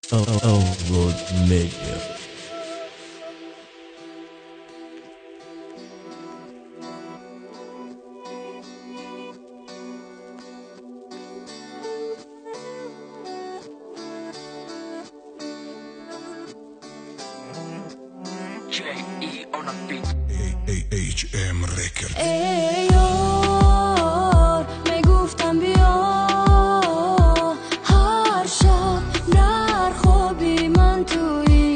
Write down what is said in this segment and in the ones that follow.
Avlod Media. J.E. on a beat. A-A-H-M Record. Ey yar, мегуфтам биё, ҳар шаб дар хоби ман туӣ.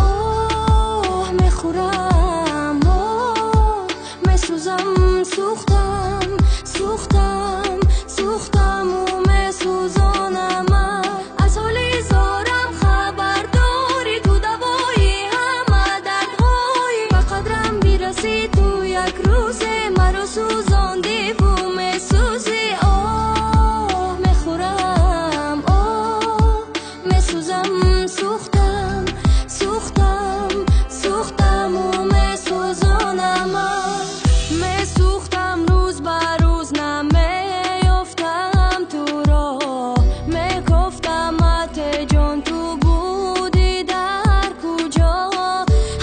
Оҳ, мехӯрам, оҳ, месӯзам, сӯхтам, сӯхтам, сӯхтаму месӯзонам. Аз ҳоли зорам хабар дорӣ, ту давои ҳама дардҳои. Ба қадрам бирасӣ ту як рӯзе, маро сӯзондиву месӯзӣ. Оҳ, мехӯрам, оҳ, месӯзам, сӯхтам, сӯхтам, сӯхтаму месӯзонам. Месӯхтам рӯз ба рӯз, намеёфтам туро, мекофтам ате ҷон, ту будӣ дар куҷо?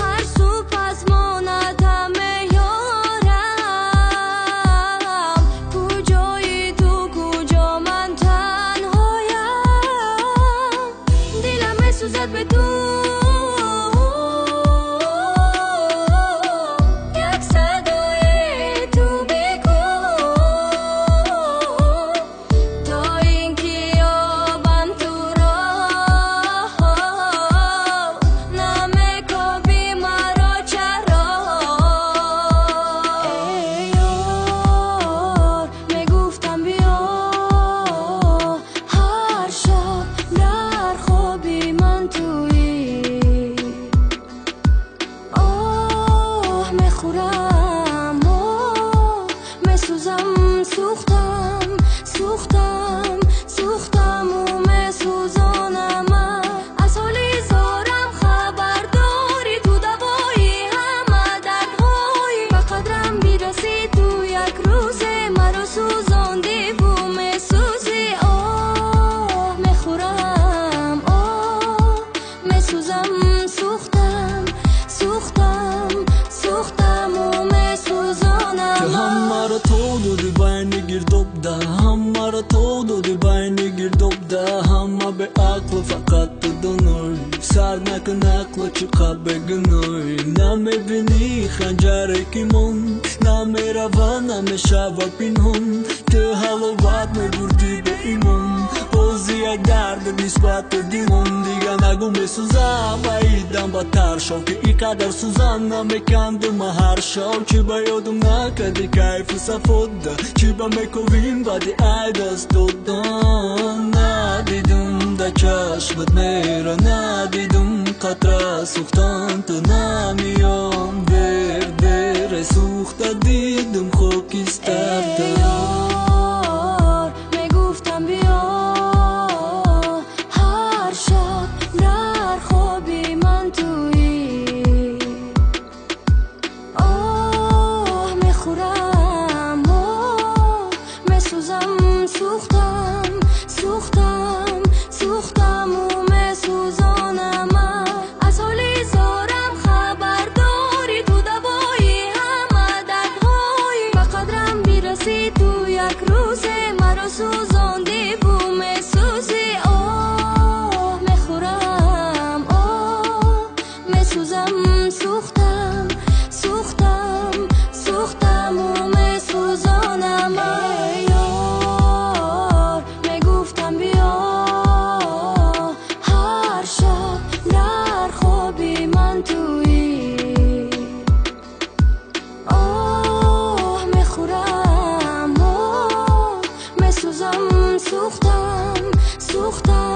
Ҳар субҳ аз монатам меёрам, куҷои ту, куҷо ман танҳоям, дилам месӯзад бе ту. Як садои ту бигӯ, то ин ки ёбам туро, намекобӣ маро чаро? Эй ёр, мегуфтам биё, ҳар шаб дар хоби ман туӣ. Оҳ, мехӯрам, оҳ, месӯзам, сӯхтам, сӯхтам, сӯхтаму месӯзонам. Аз ҳоли зорам хабар дорӣ, ту давои ҳама дардҳои. Ба қадрам бирасӣ ту як рӯзе, маро сӯзондиву месӯзӣ. Оҳ, мехӯрам, оҳ, месӯзам, сӯхтам, сӯхтам, сӯхтаму месӯзонам. Ки ҳамаро то доди байни гирдобда, ҳамаро то доди байни гирдобда, ҳама беақлу фақат ту доной, сар накун ақлу чӣ қад бегуной. Намебинӣ ханҷаре ки мон намерава, намешава пинҳон. Ту ҳаловат мебурдӣ беимон, бози як дард нисбату димон. Дига нагӯ месӯзам, аидам бадтар шав, ки ин қадар сӯзан намекандума ҳар шав. Чӣ ба ёдум накарди кайфу сафода, чӣ ба мековим баъди ай даст додан? Надидум да чашмат мера, надидум қатра сӯхтан ту намеём. Дер дер сӯхта дидум хокистарта. Эй ёр, мегуфтам биё, ҳар шаб дар хоби ман туӣ. Оҳ, мехӯрам, оҳ, месӯзам, сӯхтам, сӯхтам, сӯхтаму месӯзонам. Аз ҳоли зорам хабар дорӣ, ту давои ҳама дардҳои. Ба қадрам бирасӣ ту як рӯзе, маро сӯзондиву месӯзӣ. Оҳ, мехӯрам, оҳ, месӯзам, сӯхтам, сӯхтам, сӯхтаму месӯзонам. Эй ёр, мегуфтам биё, ҳар шаб дар хоби ман туӣ. Оҳ, мехӯрам, оҳ, месӯзам, сӯхтам, сӯхтам.